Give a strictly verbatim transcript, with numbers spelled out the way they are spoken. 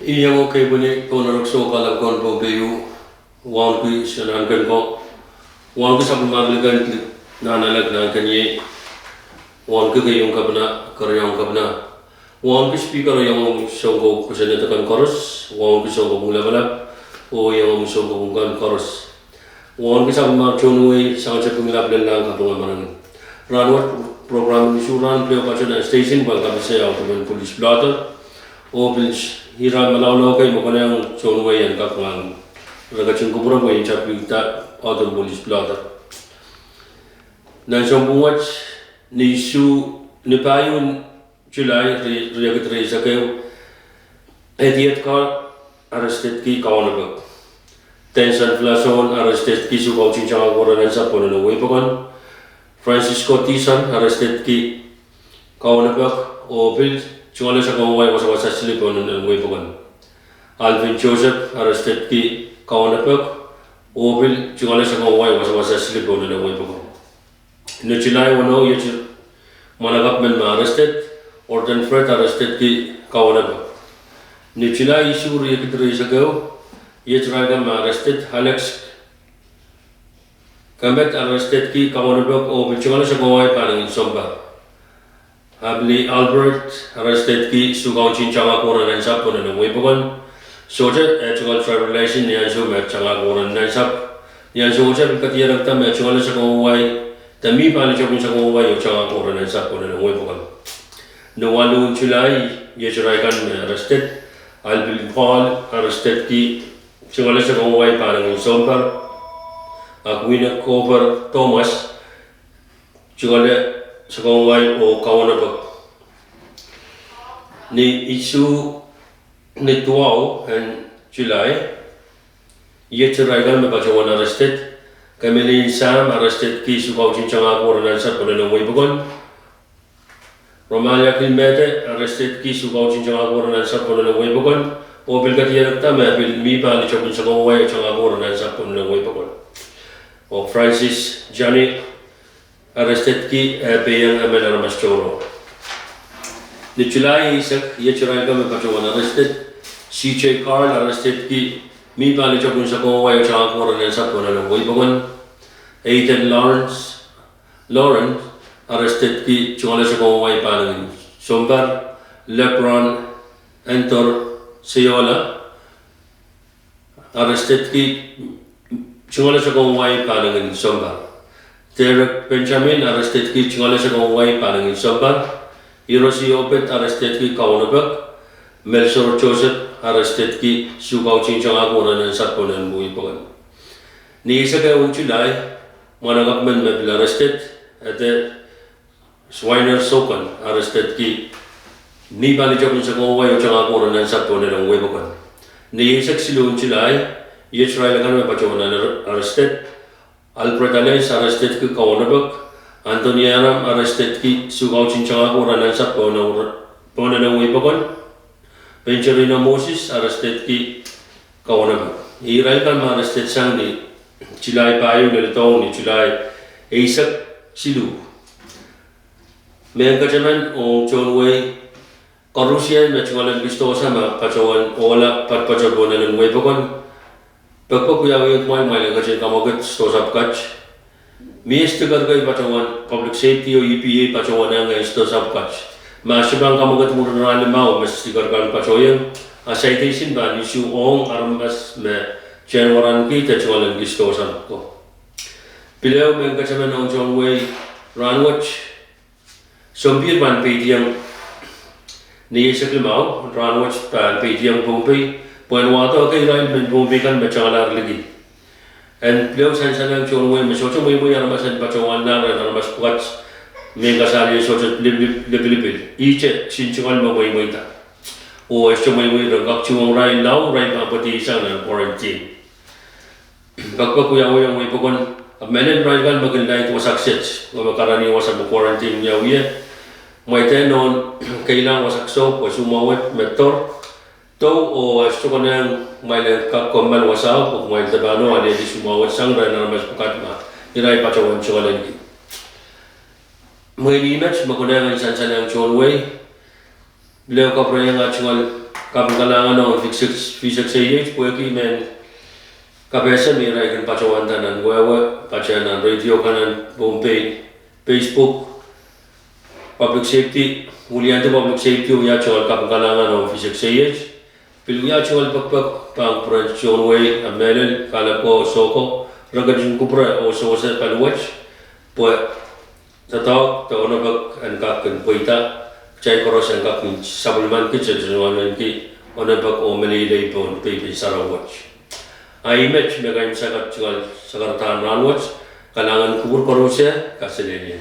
Iang ekei pwini pohn erekiso kahlap kan Pohnpei, wauneki sanahnken ko, wauneki sapwellimamwil kan, nahnalek nahnken iei, wauneki keieun kepina, keriaun kepina, wauneki speaker, iang sounkoa kosonned kan koaros, wauneki sounkoa pwung lapalap, oh iang sounkoa pwung kan koaros. Wauneki sapwellimamwil tohn wehi, sangete Pingelap, Lellahng, Kaping oh Marain. Rahnwet program en isu rahn pil patohwan station pahn kapese audepen polis pilada, oh pil ira malaulau kei me konehng tohn wehi en kak mahn. Re ketin kupwure pwe interviewda audepen polis pilada. Nan sounpwong wet, ni isu, ni pahieu en July, ri-, riekid rieisek ehu, Ediet Carl arrestedki, kaunopek. Denson Flason arrestedki, sukautin tangahk weren ansou pohn elen wehi pokon. Francisco Dizon arrestedki, kaunopek, oh pil tungoale sakau wai, wasawasa siluh pohn elen wehi pokon. Alvin Joseph arrestedki, kaunopek, oh pil tungoale sakau wai, wasawasa siluh pohn elen wehi pokon. Ni July weneu, iet mwahnakapw men me arrested, Orton Fred arrestedki, kaunopek. Ni July isuh, riekid rieisek ehu, iet irail kan me arrested, Alex Kamet arrestedki, kaunopek, oh pil tungoale sakau wai pahnengin sounpar. Abli Albert arrestedki, sukautin tangahk weren ansou pohn elen wehi pokon. Sohte, eh, tungoal driver license ni ansou me tangahk weren ansou. Ni ansou sohte pil kadierekda me tungoale sakau wai, de mi pahn tepin sakau wai oh tangahk weren ansou pohn elen wehi pokon. Ni waluh en July, iet irail kan me arrested, Alvin Paul arrestedki, tungoale sakau wai pahnengin sounpar. Akwina Koper Thomas, tungoale sakau wai oh kaunopek. Ni isuh, ni duwau en July, iet irail kan me patohwan arrested, Kemelin Sam arrestedki, sukautin tangahk weren ansou pohn elen wehi pokon. Romalia Kilmete arrestedki, sukautin tangahk weren ansou pohn elen wehi pokon, oh pil kadierekda me pil mi pahn tepin sakau wai oh tangahk weren ansou pohn elen wehi pokon. Oh Francis Johnny arrestedki, eh, peiang emen aramas tohrohr. Ni July eisek, iet irail kan me patohwan arrested, C J Carl arrestedki, mi pahn tepin sakau wai oh tangahk weren ansou pohn elen wehi pokon. Aiden Lawrence, Lawrence arrestedki, tungoale sakau wai pahnengin sounpar. Lebron Anthor Seola arrestedki, tungoale sakau wai pahnengin sounpar. Derek Benjamin arrestedki, tungoale sakau wai pahnengin sounpar. Irosi Obed arrestedki, kaunopek. Melchor Joseph arrestedki, sukautin tangahk weren ansou pohn elen wehi pokon. Ni eisek ehu en July, mwahnakapw men me pil arrested, Ede Swiner Sokan arrestedki, mi pahn tepin sakau wai oh tangahk weren ansou pohn elen wehi pokon. Ni eisek siluh en July, iet irail kan me patohwan arrested, Alfred Alens arrestedki, kaunopek. Anthony Aram arrestedki, sukautin tangahk weren ansou pohn elen wehi pokon. Benjerino Moses arrestedki, kaunopek. Irail kan me arrested sang ni July pahieu leledohng ni July eisek siluh. Mehn ketemen ong tohn wehi, koarusie me tungoal en kis dohsa me patohwan ohla patopato pohn elen wehi pokon. Pekpek wiawi kumwail, kumwail en ketin kamwekid sdohsa pwukat. Mie sticker kei patohwan, Public Safety oh E P A patohwan ong sdohsa pwukat. Ma sohte pahn kamwekid mwurin rahn limau me sticker kan patohiong, a citation pahn issue ong aramas me teikan waranki de tungoal en kis dohsa ko. Pil ehu mehn ketemen ong tohn wehi, rahnwet sompihr pahn peidiong, ni eisek limau, rahnwet pahn peidiong Pohnpei, pwehn wahdo ekei irail mehn Pohnpei kan me tangalahr liki. En pil ehu sansalehng tohn wehi me sohte mweimwei aramas en patohwan rehn aramas pwukat, mehn kasal ie sohte lipilipil, ihte kisin tungoal me mweimweida. Oh e sohte mweimwei ren kak tuhwong irail lao irail pahn pwedisang nan quarantine. Pekpek wiawi ong wehi pokon, ahpw mehlel irail kan me kin laid wasa kiset, oh me karanih wasa me quarantine wiawi ie. Mweidehng nohn keilahng wasa kiset pwe soumwahu wet me dour, doh, oh e sohte konehng kumwail en kak kommoal wasao pwe kumwail de pahn oh alehdi soumwahu wet sang rehn aramas pwukat ma irail patohwan tungoal en ki. Mwein ihmet me konehng en sansalehng tohn wehi, pil ehu kapwurehiong ah tungoal Kaping kalahngan ong V six, V six A H pwehki mehn kapehse me irail kin patohwanda nan wehwe, patehng nan radio kan nan Pohnpei, Facebook, Public Safety, wiliandi Public Safety wia tungoal kaping kalahngan ong V six A H. Pil wia tungoal pekipek pahn kupwuren tohn wehi, ah mehlel, Kalapko, Soko, re ketin kupwure oh sewese paliwet, pwe doadoahk de onopek en kak kin pweida, kitail koaros en kak kin sapwellimaniki, soangen ki onopek oh meleilei pohn Pohnpei sarawi wet. A ih met me kaimwisekala tungoal sakaradahn rahn wet, kalahngan kupwur koaros, kaselehlie.